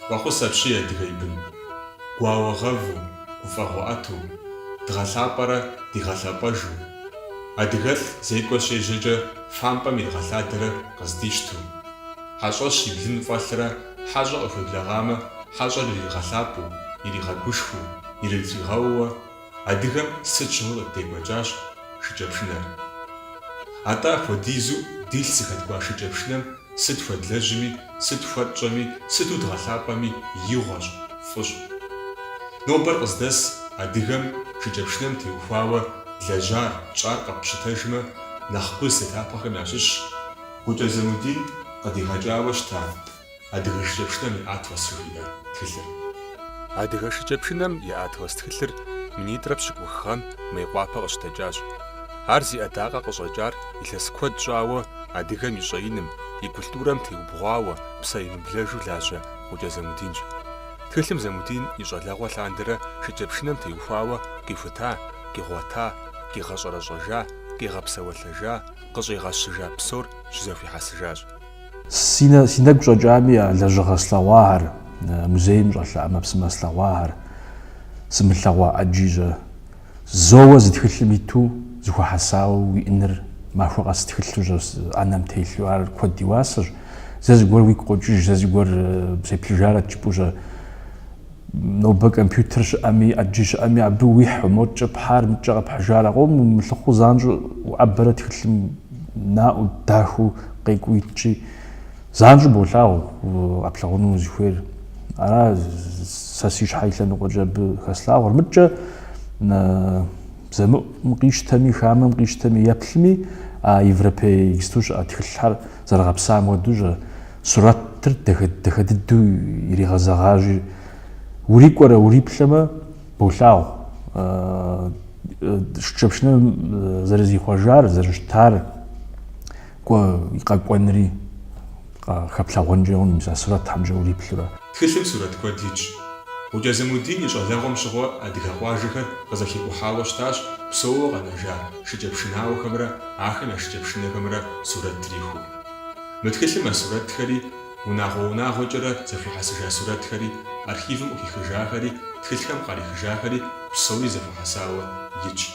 Фӏэхъус апщий, адыгэ и бын! Гуауэ гъэву, гуфӏэгъуэ ӏэту, дгъэлъапӏэрэ дигъэлъэпӏэжу, адыгэлӏ зекӏуэ щежьэкӏэ фампӏэм иригъэлъадэрэ къыздищту, хьэщӏэщ и блын фӏэлърэ хьэщӏэ къыхуеблэгъамэ, хьэщӏэр иригъэлъапӏэу, иригъэгушхуэу, ирытригъэууэ, Адыгэм сыт щыгъуи къыддекӏуэкӏащ шыкӏэпшынэр. Атӏэ апхуэдизу дилъ зыхэткӏуа шыкӏэпшынэм сыт хуэдлэжьми, сыт хуэтщӏэми, сыту дгъэлъапӏэми игъуэщ, фӏыщ. Нобэр къыздэс адыгэм шыкӏэпшынэм теухуауэ длэжьар, тщӏар къэппщытэжмэ, нэхъ гу зылъытапхъэхэм ящыщщ Гъукӏэ Замудин къыдигъэкӏауэ щыта Адыгэ шыкӏэпшынэм и атлас жыхуиӏэ тхылъыр. Адыгэ шыкӏэпшынэм и атлас тхылъыр минитӏрэ пщыкӏух гъэм Мейкъуапэ къыщыдэкӏащ. Ар зи ӏэдакъэ къыщӏэкӏар илъэс куэд щӏауэ адыгэм и щӏэиным, и культурэм теубгъуауэ, псэемыблэжу лажьэ Гъукӏэ Замудинщ. Тхылъым Замудин и щӏалэгъуэ лъандэрэ шыкӏэпшынэм теухуауэ къихута, къигъуэта, къигъэщӏэрэщӏэжа, къигъэпсэуэлъэжа, къыщӏигъэщыжа псор щызэхуихьэсыжащ. Си нэгу щӏэкӏами а лэжьыгъэ слъэгъуахэр, музейм щӏэлъа ӏэмэпсымэ слъэгъуахэр, сымылъэгъуа ӏэджи щэ. Зоуэ зы тхылъым иту зыхуэхьэсауэ уиӏэныр махуэ къэс тхылъу щэ ӏэнэм телъу ар куэд и уасэщ. Зэ зыгуэр уигу къокӏыж, зэ зыгуэр сеплъыжарэт жыпӏэу щэ. Нобэ компьютер щыӏэми, ӏэджи щыӏэми, абы уихьу, модкӏэ пхьар, мыдкӏэ къэпхьыжар, а къомым умылъыхъуу занщӏэу уӏэбэрэ тхылъым наӏуэу, дахэу къекӏуу итщи, занщӏэу болъагъу къэплъагъуну узыхуейр. Ара сэ си щхьэ и лъэныкъуэкӏэ абы хэслъагъуэр. Мыдкӏэ бзэмыӏум къищтэми, хамэм къищтэми, еплъми, а европей иджысту щыӏэ тхылъхэр зэрыгъэпсам хуэдэу щэ, Сурэтыр дахэ дыдэу иригъэзэгъащи, урикӏуэрэ уриплъэмэ, болъагъу шыкӏэпшынэм зэрызихъуэжар, зэрыщытар, кӏуэ и къэкӏуэнри хэплъэгъуэнкӏэ хъуну, мис а сурэтхэмкӏэ уриплъурэ. Тхылъым сурэт куэд итщ. Гъукӏэ Замудин и щӏалэгъуэм щыгъуэ адыгэ къуажэхэр къызэхикӏухьауэ щытащ псэууэ къэнэжа шыкӏэпшынауэхэмрэ ахэм я шыкӏэпшынэхэмрэ сурэт трихыу. Мы тхылъым а сурэтхэри, унагъуэ-унагъуэкӏэрэ зэхуихьэсыжа сурэтхэри, архивым къыхихыжахэри, тхылъхэм къарихыжахэри псори зэхуэхьэсауэ итщ.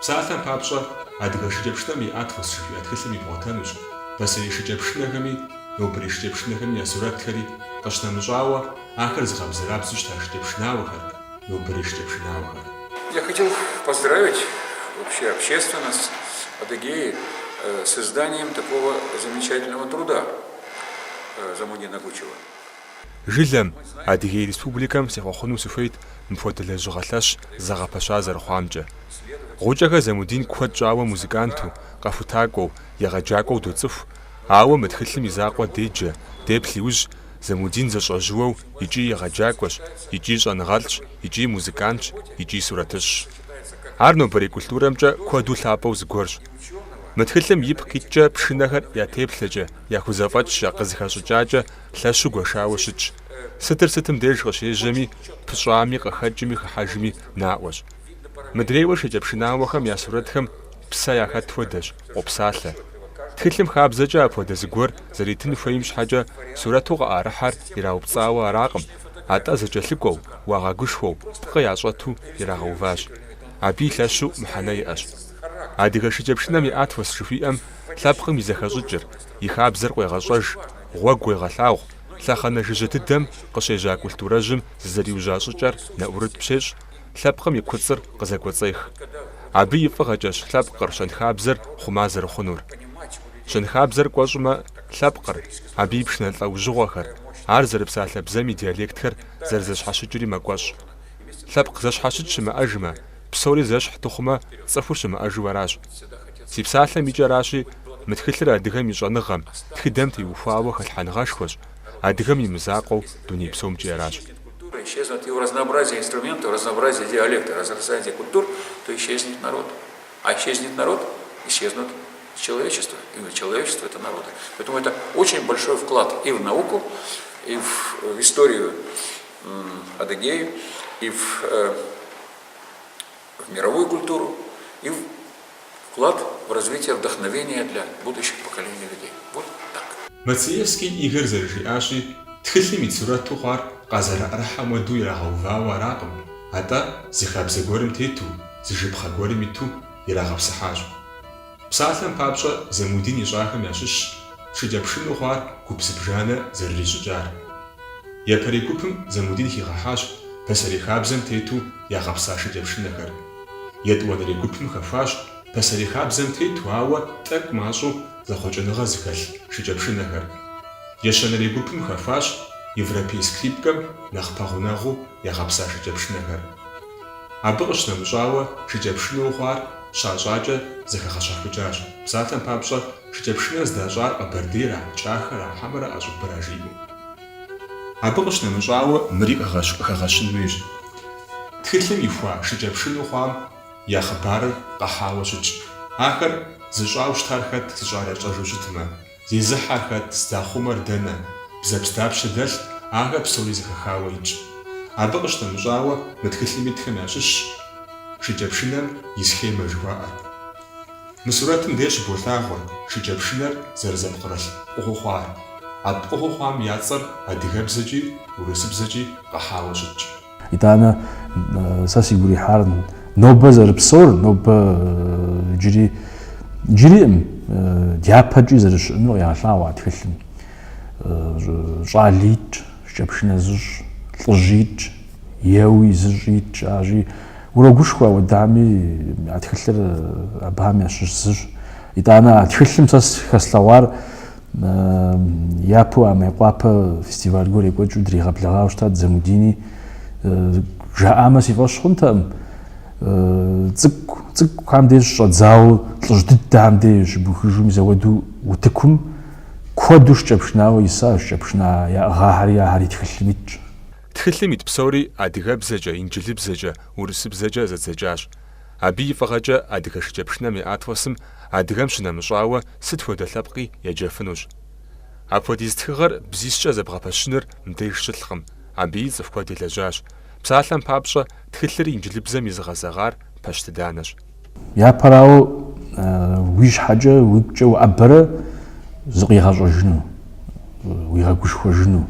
Псалъэм папщӏэ, Адыгэ шыкӏэпшынэм и атлас жыхуиӏэ тхылъым ибгъуэтэнущ пасэрей шыкӏэпшынэхэми, нобэрей шыкӏэпшынэхэми я сурэтхэри, къыщынэмыщӏауэ, ахэр зыгъэбзэрабзэу щыта шыкӏэпшынауэхэр, нобэрей шыкӏэпшынауэхэр. Я хотел поздравить вообще общественность Адыгеи с изданием такого замечательного труда Замудина Гучева. Жылэм, Адыгей Республикэм сехъуэхъуну сыхуейт мыпхуэдэ лэжьыгъэ лъэщ зэгъэпэща зэрыхъуамкӏэ. Гъукӏэхэ Замудин куэд щӏауэ музыканту, къэхутакӏуэу, егъэджакӏуэу доцӏыху, ауэ мы тхылъым и закъуэ деджэ, деплъ иужь, Замудин зэщӏэжьыуэу икӏи егъэджакӏуэщ, икӏи щӏэныгъэлӏщ, икӏи музыкантщ, икӏи сурэтыщӏщ. Ар нобэрей культурэмкӏэ куэду лъапӏэу зыгуэрщ. Мы тхылъым ипкъ иткӏэ пшынэхэр я теплъэкӏэ, яхузэфӏэкӏкӏэ, къызыхэщӏыкӏакӏэ лъэщу гуэшауэ щытщ. Сытыр сытым деж къыщежьэми, пыщӏами, къыхэкӏми, хыхьэжми наӏуэщ. Мыдрейуэ шыкӏэпшынауэхэм я сурэтхэм псэ яхэт хуэдэщ, къопсалъэ. Тхылъым хабзэкӏэ апхуэдэ зыгуэр зэритын хуейм щхьэкӏэ сурэту къыӏэрыхьэр ираупцӏауэ аракъым, атӏэ зэкӏэлъыкӏуэу, уагъэгушхуэу, пкъы ящӏэту ирагъэуващ. Абыи лъэщу мыхьэнэ иӏэщ. Адыгэ шыкӏэпшынэм и атлас жыхуиӏэм лъэпкъым и зэхэщӏыкӏыр, и хабзэр къуегъэщӏэж, гъуэгу уегъэлъагъу, лъэхъэнэ жыжьэ дыдэм къыщежьа культурэжьым зызэриужьа щӏыкӏэр нэӏурыт пщещӏ, лъэпкъым и куцӏыр къызэкӏуэцӏех. Абы и фӏыгъэкӏэщ лъэпкъыр, щэнхабзэр хъума зэрыхъунур. Щэнхабзэр кӏуэщӏмэ, лъэпкъыр, абы и пшынэ лӏэужьыгъуэхэр, ар зэрыпсалъэ бзэм и диалектхэр зэрызэщхьэщыкӏри мэкӏуэщӏ. Лъэпкъ зэщхьэщыкӏ щымыӏэжмэ, псори зэщхь дыхъумэ, цӏыхур щымыӏэжу аращ. Си псалъэм и кӏэращи, мы тхылъыр адыгэм и щӏэныгъэм, тхыдэм теухуауэ хэлъхьэныгъэшхуэщ, адыгэм и мызакъуэу дуней псомкӏи аращ. Исчезнет и разнообразие инструментов, разнообразие диалекта, разнообразие культур, то исчезнет народ. А исчезнет народ, исчезнут человечество. И человечество это народы. Поэтому это очень большой вклад и в науку, и в историю Адыгеи, и в, в мировую культуру, и в вклад в развитие вдохновения для будущих поколений людей. Вот так. Мациевский Игорь зэрыжиӏащи, тхылъым ит сурэту хъуар. къазэрыӏэрыхьэм хуэдэу ирагъэувауэ аракъым, атӏэ зы хабзэ гуэрым тету, зы жыпхъэ гуэрым иту ирагъэпсыхьащ. Псалъэм папщӏэ, Замудин ищӏахэм ящыщщ шыкӏэпшынэу хъуар гуп зыбжанэ зэрырищӏыкӏар. Япэрей гупым Замудин хигъэхьащ пасэрей хабзэм тету ягъэпса шыкӏэпшынэхэр. Етӏуанэрей гупым хэхуащ пасэрей хабзэм тету, ауэ тӏэкӏу мащӏэу зэхъуэкӏыныгъэ зыхэлъ шыкӏэпшынэхэр. Ещанэрей гупым хэхуащ европей скрипкэм нэхъ пэгъунэгъуу ягъэпса шыкӏэпшынэхэр. Абы къыщынэмыщӏауэ, шыкӏэпшынэу хъуар щащӏакӏэ зэхэгъэщхьэхукӏащ. Псалъэм папщӏэ, шыкӏэпшынэр здащӏар Къэбэрдейра, Кӏахэра, хьэмэрэ ӏэщӏыбыра жиӏэу. Абы къыщынэмыщӏауэ, мыри къыхэгъэщын хуейщ. Тхылъым ихуа шыкӏэпшынэу хъуам я хъыбарыр къэхьауэ щытщ. Ахэр зыщӏауэ щытар хэт, зыщӏар ящӏэжу щытмэ? Зезыхьэр хэт, здахъумэр дэнэ, бзэпс дапщэ дэлъ, ахэр псори зэхэхауэ итщ. Абы къыщынэмыщӏауэ, мы тхылъым итхэм ящыщщ шыкӏэпшынэм и схемэ жыхуаӏэр. Мы сурэтым деж щыболъагъур шыкӏэпшынэр зэрызэпкърылъ пкъыгъуэу хъуар. А пкъыгъуэу хъуам я цӏэр адыгэбзэкӏи урысыбзэкӏи къэхьауэ щытщ. Итӏанэ сэ сигу ирихьар нобэ зэрыпсэур, нобэ иджыри иджыриӏым, дяпэкӏи зэрыщыӏэнур къегъэлъагъуэ а тхылъым. Щӏали итщ, шыкӏэпшынэ зыщӏ, лӏыжьи итщ, еуи зыщӏи итщ, аращи, урогушхуэ ауэдами а тхылъыр абыхэм ящыщ зыщ. Итӏанэ а тхылъым сэ хэслъэгъуар Япэу а Мейкъуапэ фестиваль гуэр екӏуэкӏыу дригъэблэгъауэ щытат Замудини. Жаӏамэ си фӏэщ хъунтэкъым. Цӏыкӏу, цӏыкӏухэм деж щыщӏэдзауэ лӏыжь дыдэхэм деж щыбухыжу мис ауэдэу утыкум куэду шыкӏэпшынауэ иса, шыкӏэпшына яӏыгъахэри ахэри тхылъым итщ. Тхылъым ит псори адыгэбзэкӏэ, инджылыбзэкӏэ, урысыбзэкӏэ зэдзэкӏащ. Абы и фӏыгъэкӏэ адыгэ шыкӏэпшынэм и атласым адыгэм щынэмыщӏауэ сыт хуэдэ лъэпкъи еджэфынущ. Апхуэдиз тхыгъэр бзищкӏэ зэбгъэпэщыныр мыбдеж щылъкъым, абыи цӏыху куэд елэжьащ. Псалъэм папщӏэ, тхылъыр инджылыбзэм изыгъэзэгъар Пащты Данэщ. Япэрауэ, уи щхьэкӏэ, уигукӏэ уӏэбэрэ зыкъигъэщӏэжыну, уигъэгушхуэжыну.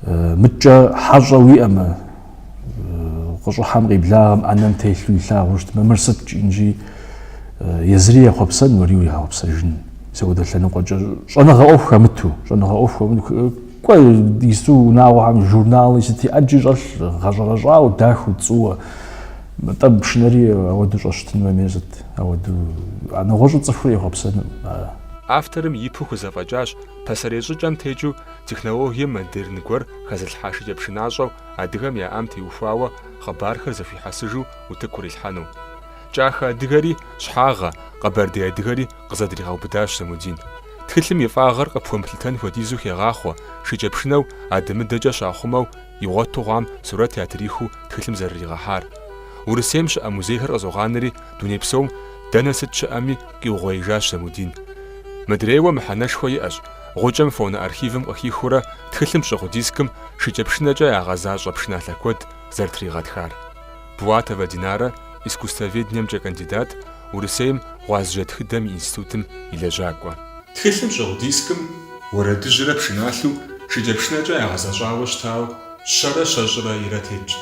Мыткӏэ хьэщӏэ уиӏэмэ, къыщӏыхьэм къиблагъэм ӏэнэм телъу илъагъуу щытмэ, мыр сыт жиӏэнщи, езыри ехъуэпсэн, уэри уигъэхъуэпсэжын. Мис апхуэдэ лъэныкъуэкӏэ щӏэныгъэ ӏуэху хэмыту, щӏэныгъэ ӏуэху хэмыту, кӏуэ иджыпсту унагъуэхэм журнали сыти ӏэджи щӏэлъ, гъэщӏэрэщӏауэ, дахэу, цӏууэ. Нтӏэ пшынэри ауэдэу щӏэщытын хуейми сыт, ауэдэу, нэгъуэщӏу цӏыхур ехъуэпсэну. Авторым ипэу хузэфӏэкӏащ пасэрей щӏыкӏэм текӏыу технологием модерн гуэр хэзылъхьа шыкӏэпшынащӏэу адыгэм яӏам теухуауэ хъыбархэр зэхуихьэсыжу утыку кърилъхьэну. Кӏахэ адыгэри, щхьагъэ, къэбэрдей адыгэри къызэдригъэубыдащ Замудин. Тхылъым и фӏагъыр къыпхуэмылъытэн хуэдизу хегъахъуэ, шыкӏэпшынэу адэ-мыдэкӏэ щахъумэу игъуэту хъуам сурэт ятрихыу тхылъым зэрыригъэхьар. Урысейм щыӏэ музейхэр къызогъанэри, дуней псом дэнэ сыт щыӏэми къиугъуеижащ Замудин. Мыдрейуэ мыхьэнэшхуэ иӏэщ, Гъукӏэм фоноархивым къыхихыурэ тхылъым щӏыгъу дискым шыкӏэпшынэкӏэ ягъэзащӏэ пшыналъэ куэд зэрытригъэтхар. Булатовэ Динарэ, искусствоведениемкӏэ кандидат, Урысейм гъуазджэ тхыдэм и институтым и лэжьакӏуэ. Тхылъым щӏыгъу дискым уэрэдыжьрэ пшыналъэу шыкӏэпшынэкӏэ ягъэзэщӏауэ щытауэ щэрэ щэщӏрэ ирэ тетщ.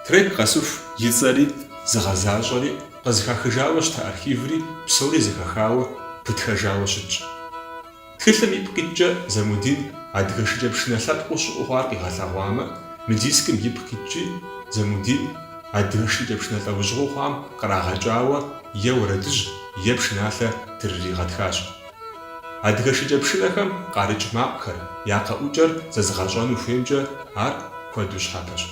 Трек къэсыху и цӏэри, зыгъэзащӏэри, къызыхахыжауэ щыта архиври псори зэхэхауэ пытхэжауэ щытщ. Тхылъым ипкъ иткӏэ Замудин адыгэ шыкӏэпшынэ лъэпкъыу щыӏэу хъуар къигъэлъэгъуамэ, мы дискым ипкъ иткӏи Замудин адыгэ шыкӏэпшынэ лӏэужьыгъуэу хъуам кърагъэкӏауэ е уэрэдыжь, е пшыналъэ трыригъэтхащ. Адыгэ шыкӏэпшынэхэм къарыкӏ макъхэр, я къэӏукӏэр зэзыгъэщӏэну хуеймкӏэ ар куэду щхьэпэщ.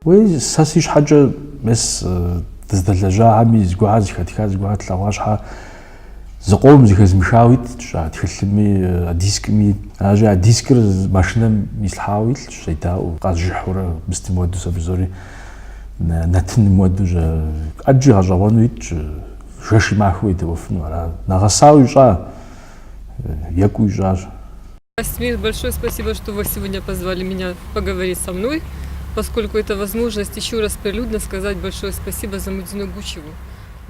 Уей, сэ си щхьэкӏэ, мес, дыздэлэжьахэми зыгуэрхэр зэхэтха, зыгуэрхэр тлъэгъуа щхьэ, зыкъом зэхэзмыхауэ итщ а тхылъми, а дискми. Аращи, а дискыр машинэм ислъхьауэ илъщ, седаӏуэу, къэзжыхьурэ, мыстым хуэдэу сэ псори нэтыным хуэдэу щэ. ӏэджи гъэщӏэгъуэну итщ, жэщи махуи уедэӏуэфыну ара. Нэгъэсауэ ищӏа, екӏуу ищӏащ. Асмир, большое спасибо, что вы сегодня позвали меня поговорить со мной, поскольку это возможность еще раз прилюдно сказать большое спасибо Замудину Гучеву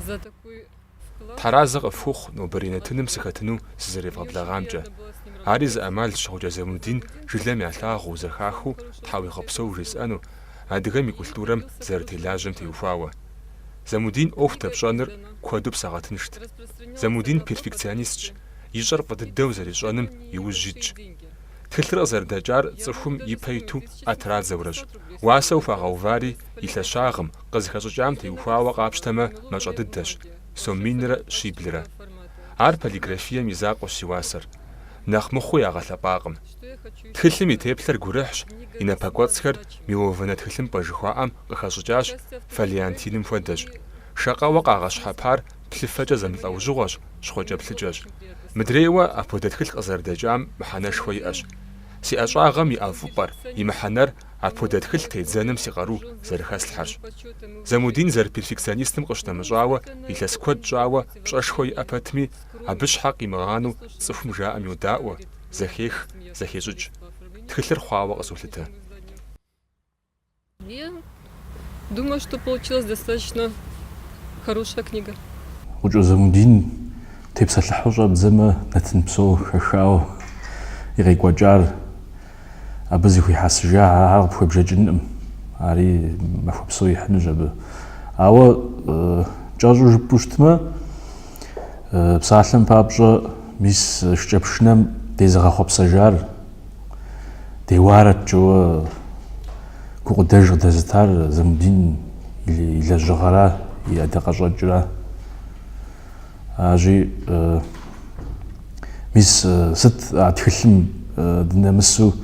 за такой вклад. Тхьэразэ къыфхухъу нобэрей нэтыным сыхэтыну сызэревгъэблэгъамкӏэ. Ари зы ӏэмалщ Гъукӏэ Замудин жылэм ялъагъуу, зэхахыу тхьэуегъэпсэу жесӏэну, адыгэм и культурэм зэрытелажьэм теухуауэ. Замудин ӏуэху дэпщӏэныр куэду псэгъэтыншт. Замудин перфекционистщ, ищӏэр фӏы дыдэу зэрищӏэным и ужь итщ. Тхылъыр къызэрыдэкӏар цӏыхум и пэ иту ӏэ традзэурэщ. Уасэу хуагъэувари и лъэщагъым, къызыхэщӏыкӏам теухуауэ къапщтэмэ, мащӏэ дыдэщ, сом минрэ щиблрэ. Ар полиграфием и закъуэщ зи уасэр. Нэхъ мыхъуу ягъэлъэпӏакъым. Тхылъым и теплъэр гурыхьщ, и напэкӏуэцӏхэр мелованнэ тхылъымпӏэ жыхуаӏэм къыхэщӏыкӏащ, фолиант иным хуэдэщ. Шэкъэуэ къагъэщхьэпар плъыфэкӏэ зэмылӏэужьыгъуэщ, щхъуэкӏэплъыкӏэщ. Мыдрейуэ, апхуэдэ тхылъ къызэрыдэкӏам мыхьэнэшхуэ иӏэщ. Си ӏэщӏагъэм и ӏэфӏыпӏэр, и мыхьэнэр апхуэдэ тхылъ тедзэным си къару зэрыхэслъхьэрщ. Замудин зэрыперфекционистым къыщынэмыщӏауэ, илъэс куэд щӏауэ пщӏэшхуэ иӏэ пэтми, абы щхьэ къимыгъанэу цӏыхум жаӏэм йодаӏуэ, зэхех, зэхещӏыкӏ. Тхылъыр хъуауэ къызолъытэ. Я думаю, что получилась достаточно хорошая книга. Гъукӏэ Замудин тепсэлъыхьу щӏэбдзэмэ, нэтын псо хэхауэ и къекӏуэкӏар абы зыхуихьэсыжа ахэр къыпхуебжэкӏынкъым. Ари махуэ псо ихьынущ абы. Ауэ кӏэщӏу жыпӏэу щытмэ, псалъэм папщӏэ, мис шыкӏэпшынэм дезыгъэхъуэпсэжар, Деуарэт жоуэ гукъыдэж къыдэзытар Замудин и лэжьыгъэра, и ӏэдакъэщӏэкӏра. Аращи, мис сыт а тхылъым дынэмысу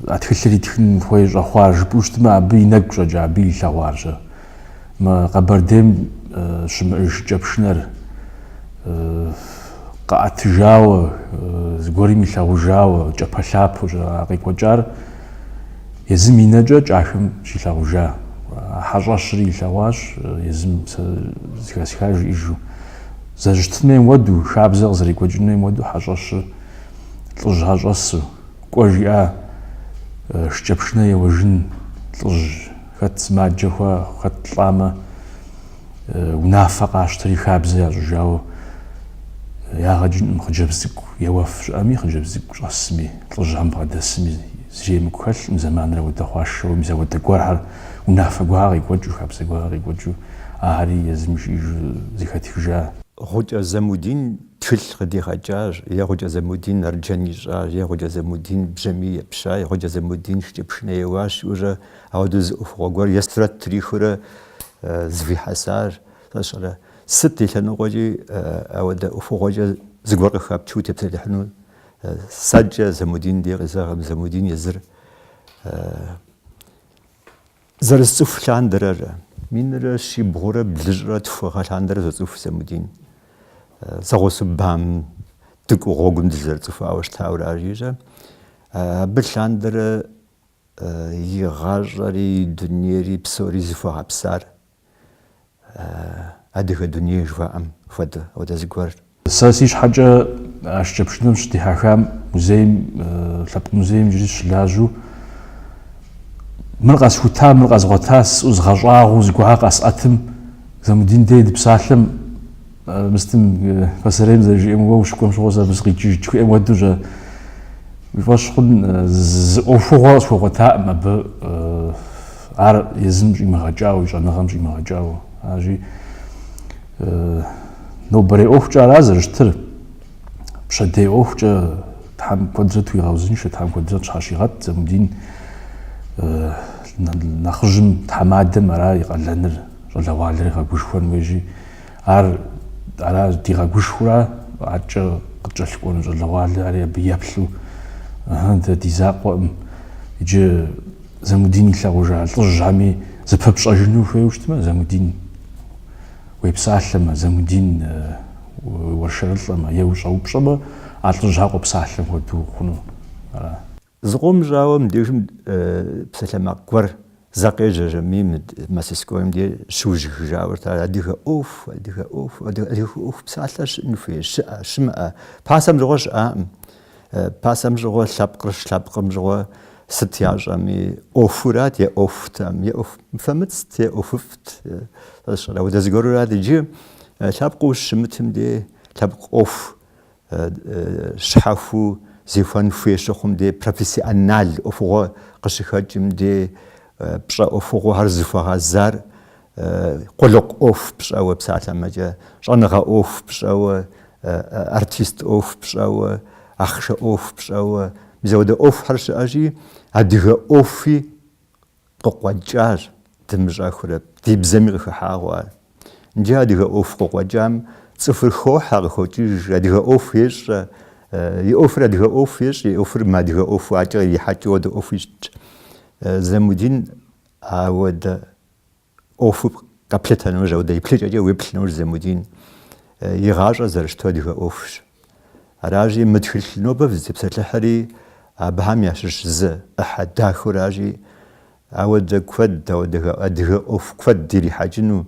а тхылъыр итхын хуей щӏэхъуар жыпӏэу щытмэ, абы и нэгу щӏэкӏа, абы илъэгъуар-щэ. Мы Къэбэрдейм щымыӏэж шыкӏэпшынэр къаӏэтыжауэ, зыгуэрым илъагъужауэ, кӏапэлъапэу а къекӏуэкӏар езым и нэкӏэ Кӏахэм щилъагъужа. А хьэщӏэщри илъэгъуащ, езым сэ зэхэсха жиӏэжу. Зэрыщытын хуейм хуэдэу, хабзэ къызэрекӏуэкӏын хуейм хуэдэу хьэщӏэщыр лӏыжьхэр щӏэсу, кӏуэ жиӏа шыкӏэпшынэ еуэжын лӏыжь Хэт сымаджэ хуа, хэт лӏамэ, унафэ къащтэри хабзэ ящӏыжауэ ягъэ кӏынкъым хъыджэбз цӏыкӏу еуэф щыӏэми, хъыджэбз цӏыкӏу щӏэсми, лӏыжьхэм бгъэдэсми зыри емыкӏу хэлъкъым, зэманыр ауэдэ хъуащ жэуэ, мис ауэдэ гуэрхэр, унафэ гуэрхэр къекӏуэкӏыу, хабзэ гуэрхэр къекӏуэкӏыу, ахэри езым жиӏэжу зэхэтхыжа. Гъукӏэ Замудин тхылъ къыдигъэкӏащ, е Гъукӏэ Замудин арджэн ищӏащ, е Гъукӏэ Замудин бжьамий епща, е Гъукӏэ Замудин шыкӏэпшынэ еуащ, жиӏэурэ Ауэдэу зы ӏуэхугъуэ гуэр е сурэт трихыурэ зэхуихьэсар, сэ сщӏэрэ, сыт и лъэныкъуэкӏи ауэдэ ӏуэхугъуэкӏэ зыгуэр къыхэпчу утепсэлъыхьыну сэркӏэ Замудин дей къезэгъым, Замудин езыр зэрысцӏыху лъандэрэрэ, минрэ щибгъурэ блыщӏрэ тху гъэ лъандэрэ соцӏыху Замудин. Зэгъусэу БАМ дыкӏуэу гъуэгум дызэрыцӏыхуауэ щытауэ аращи, абы лъандэрэ И гъащӏэри, и дунейри, псори зыхуэгъэпсар адыгэ дуней жыхуаӏэм хуэдэ, ауэдэ зыгуэр. Сэ си щхьэкӏэ а шыкӏэпшынэм сыщыдихьэхам музейм, лъэпкъ музейм иджыри сыщылажьэу, мыр къэсхута, мыр къэзгъуэта, сӏу згъэщӏагъуэу зыгуэрхэр къэсӏэтым, Замудин дей дыпсалъэм, Мыстым пасэрейм зэрыжиӏэм, уэ ущыкӏуэм щыгъуэ сэ абы сыкъикӏыжт жыхуиӏэм хуэдэу щэ уи фӏэщ хъун зы ӏуэхугъуэ къысхуэгъуэтакъым абы ар езым щӏимыгъэкӏауэ, и щӏэныгъэм щӏимыгъэкӏауэ. Аращи, нобэрей ӏуэхукӏэ ара зэрыщытыр, пщэдей ӏуэхукӏэ Тхьэм куэдрэ тхуигъэузыншэ, Тхьэм куэдрэ тщхьэщигъэт Замудин нэхъыжьым, тхьэмадэм ара и къалэныр, щӏалэгъуалэр игъэгушхуэн хуейщи, Ар ара дигъэгушхуэурэ, адэкӏэ къыткӏэлъыкӏуэну щӏалэгъуалэхэри абы еплъу, ыхьы, дэ ди закъуэкъым. Иджы. Замудин илъэгъужа лӏыжьхэми зыпыпщӏэжыну хуейуэ щытмэ, Замудин уепсалъэмэ, Замудин уэршэрылӏэмэ е ущӏэупщӏэмэ, а лӏыжьхэр къопсалъэм хуэдэу хъуну ара? Зыкъом щӏауэ мыбдежым псалъэмакъ гуэр зэ къежьэжьэми, мы мастерскойм де щыужьыхыжауэ щытар адыгэ ӏуэху, адыгэ ӏуэху, адыгэ ӏуэху псалъэр щыӏэн хуей, щыӏэ, щымыӏэ. Пасэм щыгъуэ щыӏакъым. Пасэм щыгъуэ лъэпкъыр лъэпкъым щыгъуэ сыт ящӏэми, ӏуэхурат е ӏуэхутэм, е ӏуэху мыфэмыцт, е ӏуэхуфӏт. Сэ сщӏэрэ, ауэдэ зыгуэрурат иджы лъэпкъыу щымытым де лъэпкъ ӏуэху щхьэхуэу зехуэн хуей щыхъум де профессионал ӏуэхугъуэ къыщыхэкӏым де пщӏэ ӏуэхугъуэхэр зыхуэгъэзар къулыкъу ӏуэху пщӏэуэ псалъэмэкӏэ, щӏэныгъэ ӏуэху пщӏэуэ, артист ӏуэху пщӏэуэ, ахъшэ ӏуэху пщӏэуэ. Мис ауэдэ ӏуэхухэр щыӏэщи, адыгэ ӏуэхуи къыкъуэкӏащ дымыщӏэхурэ, ди бзэми къыхыхьауэ ар. Иджы адыгэ ӏуэху къыкъуэкӏам цӏыхур хохьэ, къыхокӏыж, адыгэ ӏуэху ещӏэ, и ӏуэхур адыгэ ӏуэху ещӏ, и ӏуэхур мыадыгэ ӏуэху акӏэ ирихьэкӏыу ауэдэ ӏуэху ищӏщ. Замудин ауэдэ ӏуэхуу къэплъытэнущ, ауэдэ еплъыкӏэкӏэ уеплъынущ Замудин. И гъащӏэр зэрыщыту адыгэ ӏуэхущ. Аращи, мы тхылъ нобэ фызытепсэлъыхьри абыхэм ящыщ зы ӏыхьэ дахэуращи, ауэдэ куэд, ауэдэ адыгэ ӏуэху куэд ирихьэкӏыну,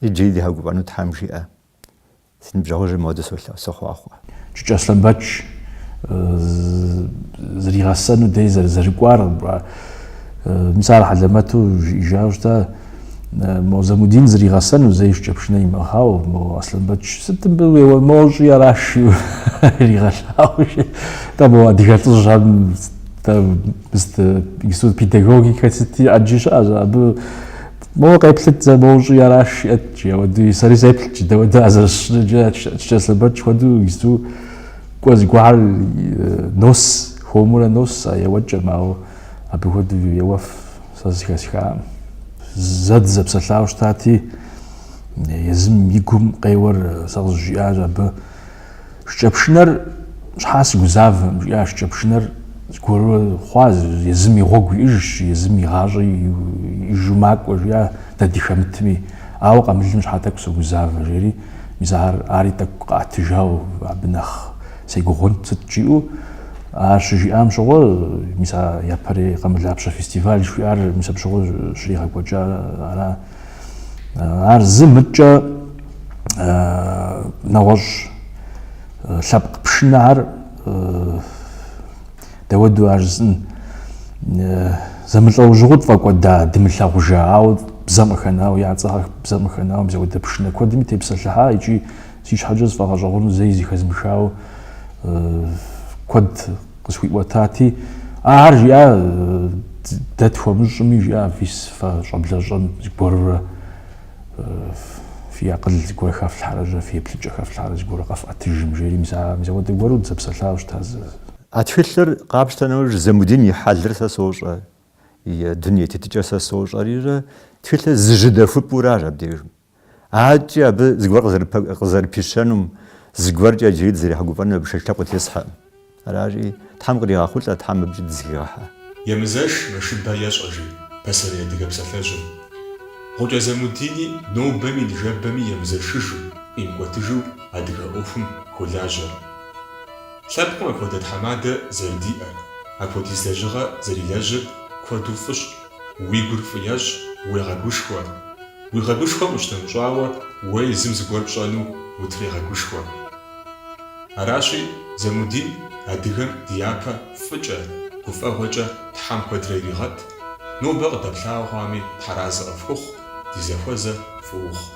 иджыри дигъэгуфӏэну Тхьэм жиӏэ. Си ныбжьэгъужьым ауэдэ сохъуахъуэ. Кӏыкӏ Аслъэнбэч зригъэсэну дей зэрыкӏуар, мис ар хьэлэмэту жиӏэжауэ щыта. Мо Замудин зригъэсэну зэи шыкӏэпшынэ имыӏыгъауэ, мо Аслъэнбэч сыт мыбы уеуэ, моуэ щӏи араш жиӏэу иригъэлъагъуу жи. Тӏэ мо адыгэ лӏыжьхэм тӏэ институт педагогикэ сыти ӏэджи щыӏэщ, абы моуэ къеплъыт зэ моуэ щӏи араш жиӏэт жи. Ауэдэу сэри сеплът жи, дауэдэ ар зэрысщӏынур Кӏыкӏ Аслъэнбэч хуэдэу иджыпсту кӏуэ зыгуэрхэр нос, хуэмурэ нос а еуэкӏэм, ауэ абы хуэдэу еуэф сэ зэхэсхакъым. Зэ дызэпсэлъауэ щытати, езым и гум къеуэр сэ къызжиӏащ абы. Шыкӏэпшынэр щхьа сыгузавэм, жиӏащ, шыкӏэпшынэр зыгуэру хъуа, езым и гъуэгу иӏэжщ, езым и гъащӏэ иӏэжу макӏуэ, жиӏа, дэ дыхэмытми. Ауэ къамылым щхьа тӏэкӏу согузавэ, жери, мис ар, ари тӏэкӏу къэӏэтыжауэ, абы нэхъ сегугъунт сыт жиӏэу. Ар щыжиӏам щыгъуэ, мис а япэрей Къамылапщэ фестиваль жыхуиӏар мис абы щыгъуэ щригъэкӏуэкӏар ара. Ар зы мыткӏэ нэгъуэщӏ лъэпкъ пшынэхэр дауэду ар жысӏэн зэмылӏэужьыгъуэу тфӏэкӏуэда, дымылъагъужа, ауэ бзэм къыхэнауэ, я цӏэхэр бзэм къыхэнауэ мис ауэдэ пшынэ куэдми тепсэлъыхьа икӏи си щхьэкӏэ сфӏэгъэщӏэгъуэну зэи зэхэзмыхауэ куэд къысхуиӏуэтати, ар жиӏа, дэ тхуэмыщӏми, жиӏа, мис фэ щӏэблэщӏэм зыгуэрурэ фи акъыл зыгуэр хэфлъхьэрэ, жьэ фи еплъыкӏэ хэфлъхьэрэ зыгуэру къэфӏэтыжым, жери, мис а мис ауэдэ гуэру дызэпсэлъауэ щыта зы. А тхылъыр къапщтэ нэужь, Замудин и хьэлыр сэ сощӏэ, и дуней тетыкӏэр сэ сощӏэрирэ, тхылъыр зы жьыдэхупӏуращ абдежым. Адэкӏи абы зыгуэр къызэрыпищэнум, зыгуэркӏэ иджыри дызэригъэгуфӏэнум абы шэч лъэпкъ къытесхьэкъым. Аращи, Тхьэм къригъэхъулӏэ, Тхьэм абыкӏи дызэхигъэхьэ. Емызэш мэшыбэ ещӏэ, жи пасэрей адыгэ псалъэжьым. Гъукӏэ Замудини нобэми ныжэбэми емызэшыжу, къимыкӏуэтыжу адыгэ ӏуэхум хуолажьэ. Лъэпкъым апхуэдэ тхьэмадэ зэрыдиӏэр, апхуэдиз лэжьыгъэ зэрилэжьыр куэду фӏыщ, уи гур фӏы ещӏ, уегъэгушхуэ. Уигъэгушхуэм къищынэмыщӏауэ, уэ езым зыгуэр пщӏэну утрегъэгушхуэ. Аращи, Замудин адыгэм ди япэ фӏыкӏэ, гуфӏэгъуэкӏэ Тхьэм куэдрэ иригъэт, нобэ къыдэплъауэ хъуами Тхьэразэ къыфхухъу, ди зэхуэзэ фӏы ухъу.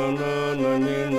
На-на-на-на-на-на.